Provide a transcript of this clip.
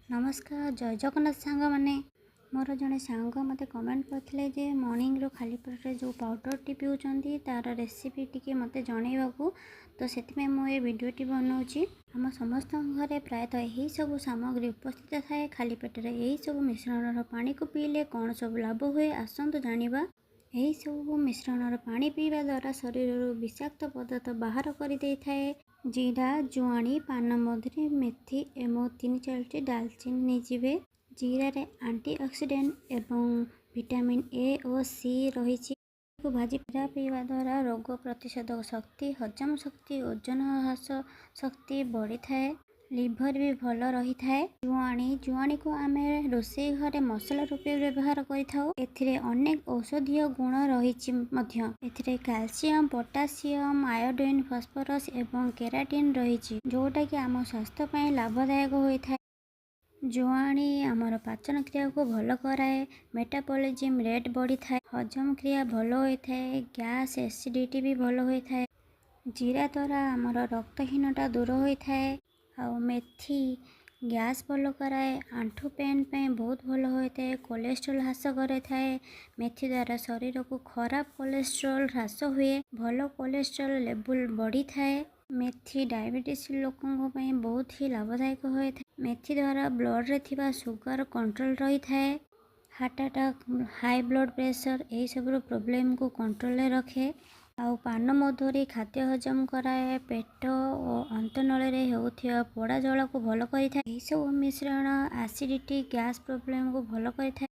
ନମସ୍କାର, ଜୟ ଜଗନ୍ନାଥ ସାଙ୍ଗମାନେ। ମୋର ଜଣେ ସାଙ୍ଗ ମୋତେ କମେଣ୍ଟ କରିଥିଲେ ଯେ ମର୍ଣ୍ଣିଂରୁ ଖାଲି ପେଟରେ ଯେଉଁ ପାଉଡ଼ରଟି ପିଉଛନ୍ତି, ତା'ର ରେସିପି ଟିକେ ମୋତେ ଜଣାଇବାକୁ। ତ ସେଥିପାଇଁ ମୁଁ ଏ ଭିଡ଼ିଓଟି ବନାଉଛି। ଆମ ସମସ୍ତଙ୍କ ଘରେ ପ୍ରାୟତଃ ଏହିସବୁ ସାମଗ୍ରୀ ଉପସ୍ଥିତ ଥାଏ। ଖାଲି ପେଟରେ ଏହିସବୁ ମିଶ୍ରଣର ପାଣିକୁ ପିଇଲେ କ'ଣ ସବୁ ଲାଭ ହୁଏ, ଆସନ୍ତୁ ଜାଣିବା। ଏହିସବୁ ମିଶ୍ରଣର ପାଣି ପିଇବା ଦ୍ୱାରା ଶରୀରରୁ ବିଷାକ୍ତ ପଦାର୍ଥ ବାହାର କରିଦେଇଥାଏ। ଜିରା, ଜୁଆଣି, ପାନମଧୁରୀ, ମେଥି ଏବଂ ତିନି ଚାରୋଟି ଡାଲଚିନି ନେଇଯିବେ। ଜିରାରେ ଆଣ୍ଟିଅକ୍ସିଡେଣ୍ଟ ଏବଂ ଭିଟାମିନ୍ ଏ ଓ ସି ରହିଛି। ଭାଜି ଜିରା ପିଇବା ଦ୍ୱାରା ରୋଗ ପ୍ରତିଷେଧକ ଶକ୍ତି, ହଜମ ଶକ୍ତି, ଓଜନ ହ୍ରାସ ଶକ୍ତି ବଢ଼ିଥାଏ, ଲିଭର ବି ଭଲ ରହିଥାଏ। ଜୁଆଣି, ଜୁଆଣିକୁ ଆମେ ରୋଷେଇ ଘରେ ମସଲା ରୂପେ ବ୍ୟବହାର କରିଥାଉ। ଏଥିରେ ଅନେକ ଔଷଧୀୟ ଗୁଣ ରହିଛି ମଧ୍ୟ। ଏଥିରେ କ୍ୟାଲସିୟମ, ପଟାସିୟମ, ଆୟୋଡିନ, ଫସ୍ଫରସ୍ ଏବଂ କେରାଟିନ୍ ରହିଛି, ଯେଉଁଟାକି ଆମ ସ୍ୱାସ୍ଥ୍ୟ ପାଇଁ ଲାଭଦାୟକ ହୋଇଥାଏ। ଜୁଆଣି ଆମର ପାଚନ କ୍ରିୟାକୁ ଭଲ କରାଏ, ମେଟାବଲିଜିମ୍ ରେଟ୍ ବଢ଼ିଥାଏ, ହଜମ କ୍ରିୟା ଭଲ ହୋଇଥାଏ, ଗ୍ୟାସ୍ ଏସିଡ଼ିଟି ବି ଭଲ ହୋଇଥାଏ। ଜିରା ଦ୍ୱାରା ଆମର ରକ୍ତହୀନତା ଦୂର ହୋଇଥାଏ। ଆଉ ମେଥି ଗ୍ୟାସ୍ ଭଲ କରାଏ, ଆଣ୍ଠୁ ପେନ୍ ପାଇଁ ବହୁତ ଭଲ ହୋଇଥାଏ, କୋଲେଷ୍ଟ୍ରଲ୍ ହ୍ରାସ କରିଥାଏ। ମେଥି ଦ୍ୱାରା ଶରୀରକୁ ଖରାପ କୋଲେଷ୍ଟ୍ରଲ୍ ହ୍ରାସ ହୁଏ, ଭଲ କୋଲେଷ୍ଟ୍ରଲ୍ ଲେବୁଲ୍ ବଢ଼ିଥାଏ। ମେଥି ଡାଇବେଟିସ୍ ଲୋକଙ୍କ ପାଇଁ ବହୁତ ହି ଲାଭଦାୟକ ହୋଇଥାଏ। ମେଥି ଦ୍ୱାରା ବ୍ଲଡ଼ରେ ଥିବା ସୁଗାର କଣ୍ଟ୍ରୋଲ ରହିଥାଏ। Heart attack, high blood pressure ଏହିସବୁର ପ୍ରୋବ୍ଲେମକୁ କଣ୍ଟ୍ରୋଲରେ ରଖେ। ଆଉ ପାନମଧୁରୀ ଖାଦ୍ୟ ହଜମ କରାଏ, ପେଟ ଓ ଅନ୍ତନଳୀରେ ହେଉଥିବା ପୋଡ଼ା ଜଳାକୁ ଭଲ କରିଥାଏ। ଏହିସବୁ ମିଶ୍ରଣ ଆସିଡ଼ିଟି, ଗ୍ୟାସ୍ ପ୍ରୋବ୍ଲେମକୁ ଭଲ କରିଥାଏ।